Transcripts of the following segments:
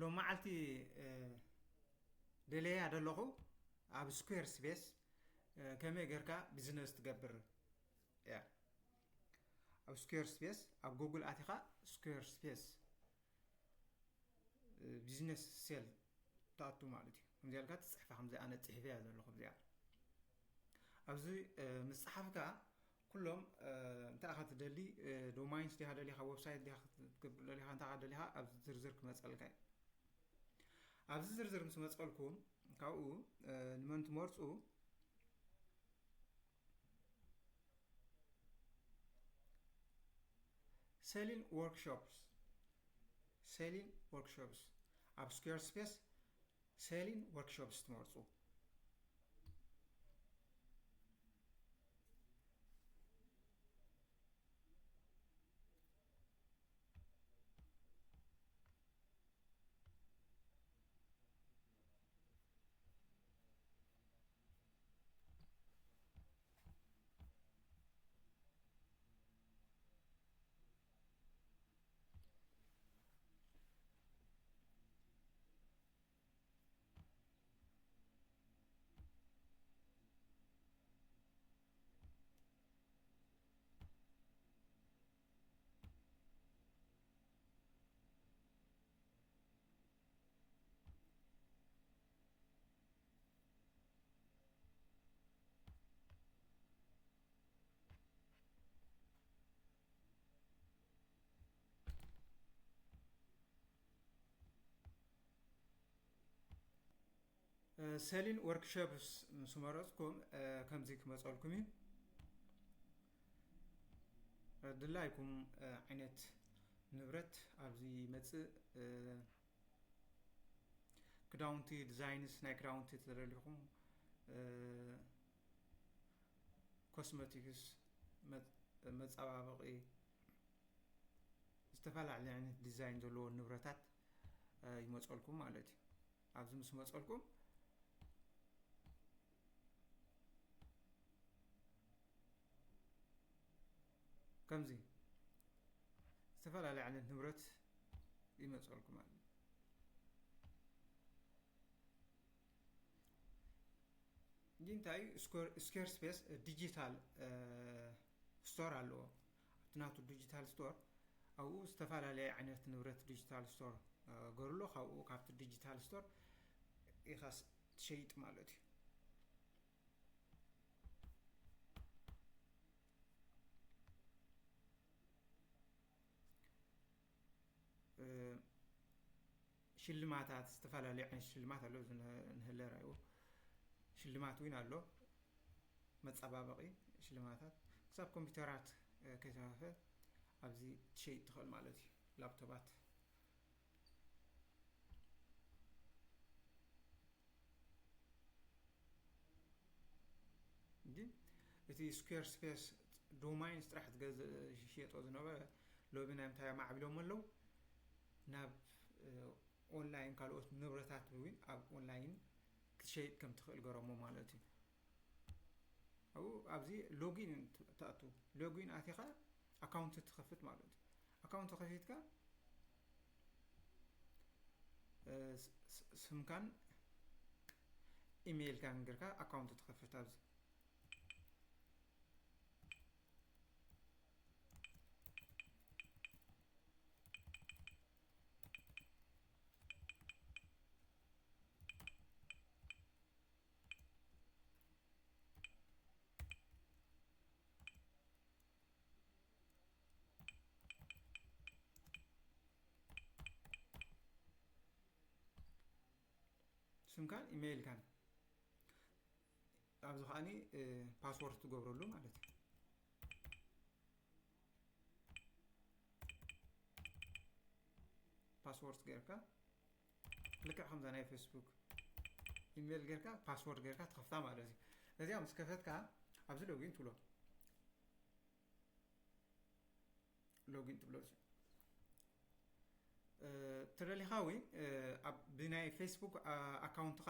ሎመዓልቲ ደለያ ደለኹ ኣብ ስኩዌር ስፔስ ከመይ ጌርካ ቢዝነስ ትገብር እያ። ኣብ ስኩዌር ስፔስ ኣብ ጉግል ኣቲኻ ስኩዌር ስፔስ ቢዝነስ ሴል ትኣቱ ማለት እዩ። ከምዚ ኢልካ ትፅሕፋ፣ ከምዚ ኣነ ፅሒፈያ ዘለኹ እዚኣ። ኣብዚ ምፅሓፍካ ኩሎም እንታይ ኢኻ ትደሊ፣ ዶማይንስ ዲኻ ደሊኻ፣ ዌብሳይት ዲኻ ክትገብር ደሊኻ፣ እንታይ ኢኻ ደሊኻ ኣብዚ ዝርዝር ክመፀልካ እዩ። ኣብዚ ዝርዝር ምስ መፀልኩም ካብኡ ንመን ትመርፁ? ሴሊን ወርክሾፕስ፣ ሴሊን ወርክሾፕስ ኣብ ስኩዌር ስፔስ ሴሊን ወርክሾፕስ ትመርፁ። ሰሊን ወርክሾፕስ ምስ መረፅኩም ከምዚ ክመፀልኩም እዩ። ድላይኩም ዓይነት ንብረት ኣብዚ ይመፅእ። ክዳውንቲ፣ ዲዛይንስ ናይ ክዳውንቲ ተደሊኹም፣ ኮስመቲክስ፣ መፃባበቂ፣ ዝተፈላለዩ ዓይነት ዲዛይን ዘለዎ ንብረታት ይመፀልኩም ማለት እዩ። ኣብዚ ምስ መፀልኩም ከምዚ ዝተፈላለዩ ዓይነት ንብረት ይመፀልኩም ማለት እዩ። ግን እንታይ እዩ፣ ስኩዌር ስፔስ ዲጂታል ስቶር ኣለዎ። ኣብቲ ናቱ ዲጂታል ስቶር ኣብኡ ዝተፈላለየ ዓይነት ንብረት ዲጂታል ስቶር ገርሎ፣ ካብኡ ካብቲ ዲጂታል ስቶር ኢኻ ትሸይጥ ማለት እዩ። ሽልማታት፣ ዝተፈላለዩ ዓይነት ሽልማት ኣሎ። እዚ ንህለ ራይዎ ሽልማት እውን ኣሎ፣ መፀባበቂ ሽልማታት። ክሳብ ኮምፒውተራት ከይተረፈ ኣብዚ ትሸይጥ ትኽእል ማለት እዩ። ላፕቶባት እንጂ እቲ ስኩዌር ስፔስ ዶማይንስ ጥራሕ ዝገዝ-፣ ዝሽየጦ ዝነበረ ሎሚ ናይ ምንታይ ማዕቢሎም ኣለዉ? ናብ ኦንላይን ካልኦት ንብረታት እውን ኣብ ኦንላይን ክትሸይጥ ከም ትኽእል ገረሞ ማለት እዩ። ኣብኡ ኣብዚ ሎጊን ትኣቱ። ሎጊን ኣቲኻ ኣካውንት ትኸፍት ማለት እዩ። ኣካውንት ከፊትካ ስምካን ኢሜይልካን ጌርካ ኣካውንት ትኸፍት ኣብዚ። ስምካን ኢሜይልካን ኣብዚ ከዓኒ ፓስወርድ ትገብረሉ ማለት እዩ። ፓስወርድ ጌርካ ልክዕ ከምዛ ናይ ፌስቡክ ኢሜይል ጌርካ ፓስወርድ ጌርካ ትኸፍታ ማለት እዩ። ነዚኣ ምስ ከፈትካ ኣብዚ ሎጊን ትብሎ። ሎጊን ትብሎ። ተደሊኻ እውን ብናይ ፌስቡክ ኣካውንትኻ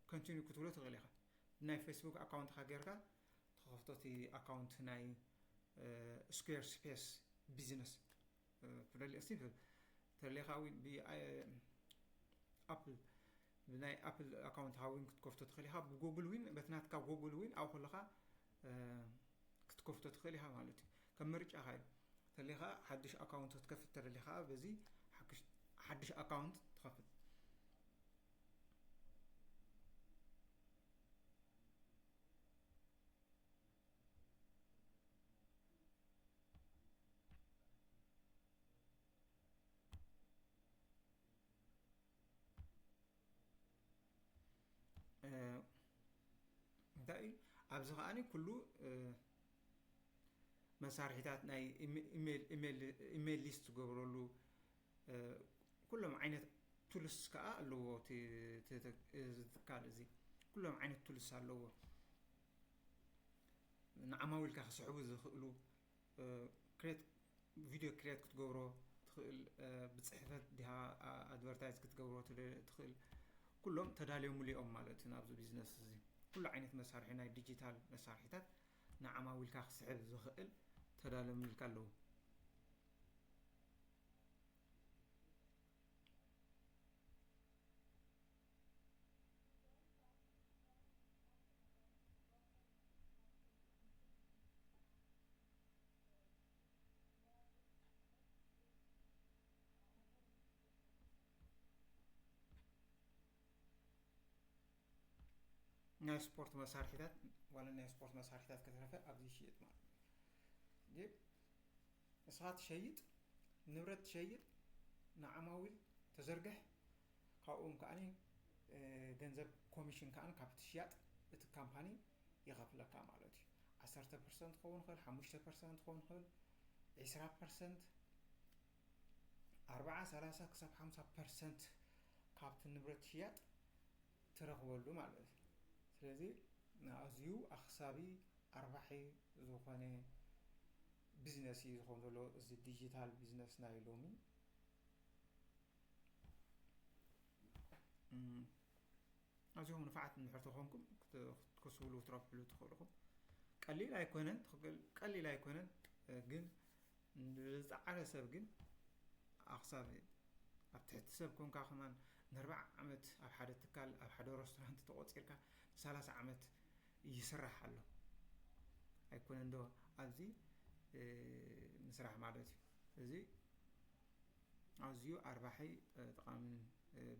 ኮንቲኒ ክትብሎ ትኽእል ኢኻ። ብናይ ፌስቡክ ኣካውንትኻ ጌርካ ተኸፍቶ እቲ ኣካውንት ናይ ስኩዌር ስፔስ ቢዝነስ። ተደሊኻ እውን ብ ኣፕል ብናይ ኣፕል ኣካውንት ሃዊን ክትከፍቶ ትኽእል ኢኻ። ብጎግል ዊን በቲ ናትካ ጎግል ዊን ኣብኡ ከለኻ ክትከፍቶ ትኽእል ኢኻ ማለት እዩ። ከም ምርጫኻ እዩ። ተሊኻ ሓድሽ ኣካውንት ክትከፍት ተደሊኻ በዚ ሓድሽ ኣካውንት ትኸፍት። እንታይ እዩ ኣብዚ ከዓኒ ኩሉ መሳርሒታት ናይ ኢሜል ሊስት ዝገብረሉ ኩሎም ዓይነት ቱልስ ከዓ ኣለዎ። ትካል እዚ ኩሎም ዓይነት ቱልስ ኣለዎ። ንዓማዊልካ ክስሕቡ ዝኽእሉ ቪዲዮ ክሬት ክትገብሮ ትኽእል፣ ብፅሕፈት ዲሃ ኣድቨርታይዝ ክትገብሮ ትኽእል፣ ኩሎም ተዳልዮምሉ እዮም ማለት እዩ። ናብዚ ቢዝነስ እዚ ኩሉ ዓይነት መሳርሒ ናይ ዲጂታል መሳርሒታት ንዓማዊልካ ክስሕብ ዝኽእል ተዳልዮምልካ ኣለዉ። ናይ ስፖርት መሳርሒታት ዋላ ናይ ስፖርት መሳርሒታት ከተረፈ ኣብዚ ይሽየጥ ማለት እዩ። ንስኻ ትሸይጥ፣ ንብረት ትሸይጥ፣ ንዓማዊል ተዘርግሕ፣ ካብኦም ከዓኒ ገንዘብ ኮሚሽን ከዓኒ ካብቲ ሽያጥ እቲ ካምፓኒ ይኸፍለካ ማለት እዩ። ዓሰርተ ፐርሰንት ክኸውን ይኽእል፣ ሓሙሽተ ፐርሰንት ክኸውን ይኽእል፣ ዒስራ ፐርሰንት፣ ኣርባዓ፣ ሰላሳ ክሳብ ሓምሳ ፐርሰንት ካብቲ ንብረት ሽያጥ ትረኽበሉ ማለት እዩ። ስለዚ ንኣዝዩ ኣኽሳቢ ኣርባሒ ዝኾነ ቢዝነስ እዩ ዝኾን ዘሎ እዚ ዲጂታል ቢዝነስ ናይ ሎሚ። ኣዚኹም ንፋዓት እንድሕር ተኾንኩም ክትከስብሉ ክትረብሕሉ ትኽእልኹም። ቀሊል ኣይኮነን፣ ቀሊል ኣይኮነን ግን ንዝፀዓረ ሰብ ግን ኣኽሳብ ኣብ ትሕቲ ሰብ ኮንካ ከማን ንኣርባዓ ዓመት ኣብ ሓደ ትካል ኣብ ሓደ ሬስቶራንት ተቆፂርካ ንሰላሳ ዓመት ይስራሕ ኣሎ ኣይኮነን ዶ ኣብዚ ምስራሕ ማለት እዩ። እዚ ኣዝዩ ኣርባሒ ጠቃምን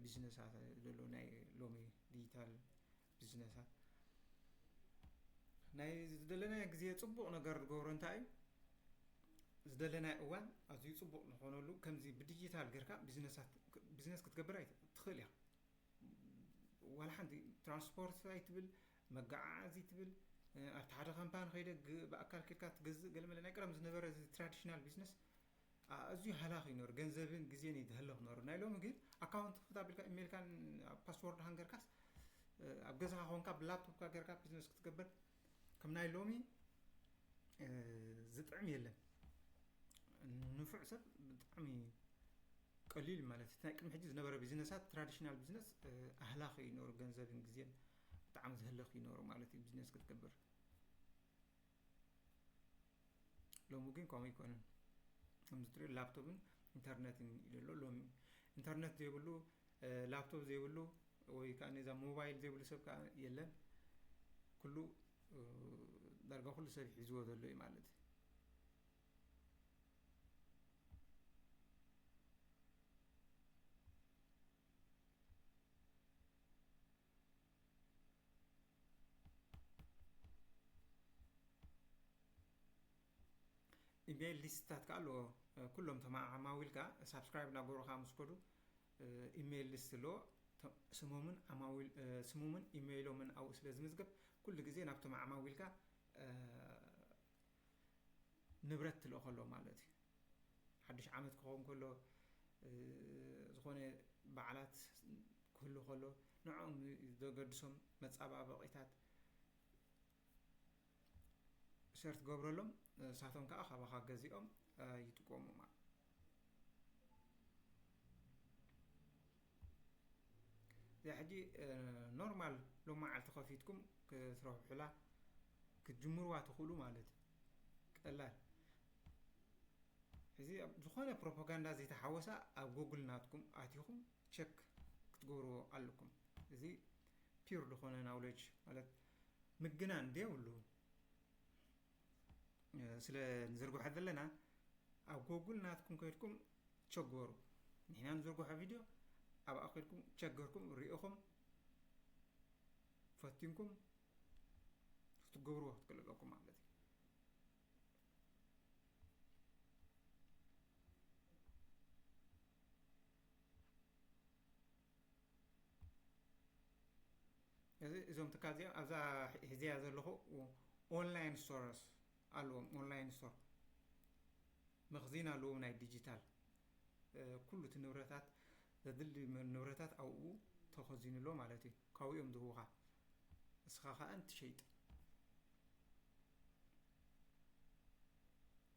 ቢዝነሳት ዘሎ ናይ ሎሚ ዲጂታል ቢዝነሳት ናይ ዝደለናዮ ግዜ ፅቡቕ ነገር ዝገብሮ እንታይ እዩ? ዝደለናዮ እዋን ኣዝዩ ፅቡቕ ዝኾነሉ ከምዚ ብዲጂታል ጌርካ ቢዝነሳት ቢዝነስ ክትገብር ኣይ- ትኽእል ኢኻ። ዋላ ሓንቲ ትራንስፖርት ኣይትብል መጋዓዓዚ ትብል ኣብቲ ሓደ ካምፓኒ ከይደ ግ- ብኣካል ኬድካ ትገዝእ ገለመለ ናይ ቀደም ዝነበረ እዚ ትራዲሽናል ቢዝነስ ኣዝዩ ሃላኽ እዩ ነሩ። ገንዘብን ግዜን እዩ ዝህልኽ ነሩ። ናይ ሎሚ ግን ኣካውንት ክፍት ኣቢልካ ኢሜይልካን ፓስወርድ ሃንገርካስ ኣብ ገዛኻ ኮንካ ብላፕቶፕካ ገርካ ቢዝነስ ክትገብር ከም ናይ ሎሚ ዝጥዕም የለን። ንፉዕ ሰብ ብጣዕሚ ቀሊል ማለት እቲ ናይ ቅድሚ ሕጂ ዝነበረ ቢዝነሳት ትራዲሽናል ቢዝነስ ኣህላኽ እዩ ነሩ። ገንዘብን ግዜን ብጣዕሚ ዝህልኽ እዩ ነሩ ማለት እዩ ቢዝነስ ክትገብር። ሎሚ ግን ከምኡ ኣይኮነን። ከምዚ ትሪኦ ላፕቶፕን ኢንተርነትን እዩ ዘሎ። ሎሚ ኢንተርነት ዘይብሉ ላፕቶፕ ዘይብሉ ወይ ከዓ ነዛ ሞባይል ዘይብሉ ሰብ ከዓ የለን። ኩሉ ዳርጋ ኩሉ ሰብ ሒዝዎ ዘሎ እዩ ማለት እዩ። ኢሜይል ሊስትታት ከዓ ኣለዎ። ኩሎም ተማዓማዊልካ ሳብስክራይብ እናገበሩካ ምስ ከዱ ኢሜይል ሊስት ኣለዎ። ስሞምን ዓማዊል ስሞምን ኢሜይሎምን ኣብኡ ስለ ዝምዝገብ ኩሉ ግዜ ናብቶም ዓማዊልካ ንብረት ትልእኸሎ ማለት እዩ። ሓድሽ ዓመት ክኸውን ከሎ ዝኾነ በዓላት ክህሉ ከሎ ንዕኦም ዘገድሶም መፃባበቂታት ሸር ትገብረሎም፣ ንሳቶም ከዓ ካባኻ ገዚኦም ይጥቀሙ ማለት። እዚኣ ሕጂ ኖርማል ሎማዓልቲ ከፊትኩም ክትረብሑላ ክትጅምርዋ ትኽእሉ ማለት እዩ። ቀላል። ሕዚ ዝኾነ ፕሮፓጋንዳ ዘይተሓወሳ ኣብ ጎግል ናትኩም ኣቲኹም ቸክ ትገብርዎ ኣለኩም። እዚ pure ዝኾነ knowledge ማለት ምግናን ዘይብሉ ስለ ንዝርግሖ ዘለና ኣብ ጎጉል ናትኩም ከይድኩም ቸገሩ። ንሕና ንዝርግሖ ቪድዮ ኣብኣ ከይድኩም ቸገርኩም ሪኢኹም ፈቲንኩም ክትገብርዎ ክትክእሉ ኣለኩም ማለት እዩ። እዚ እዞም ትካል እዚኦም ኣብዛ ሒዝያ ዘለኹ online stores ኣለዎም። Online store መኽዚን ኣለዎም ናይ ዲጂታል ኩሉ እቲ ንብረታት ዘድሊ ንብረታት ኣብኡ ተኸዚኑ ኣሎ ማለት እዩ። ካብኡ እዮም ዝህቡኻ እስኻ ከኣ እንትሸይጥ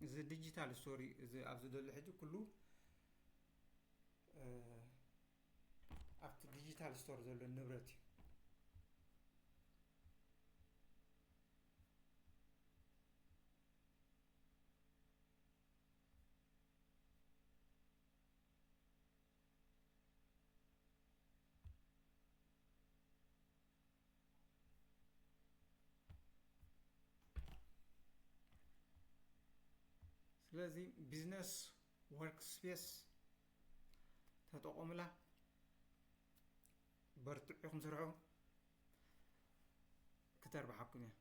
እዚ digital store እዚ ኣብዚ ዘሎ ሕጂ ኩሉ ኣብቲ digital store ዘሎ ንብረት እዩ። ስለዚ business workspace ተጠቐሙላ፣ በርትዑ ኢኹም ስርሑ፣ ክተርብሓኩም እያ።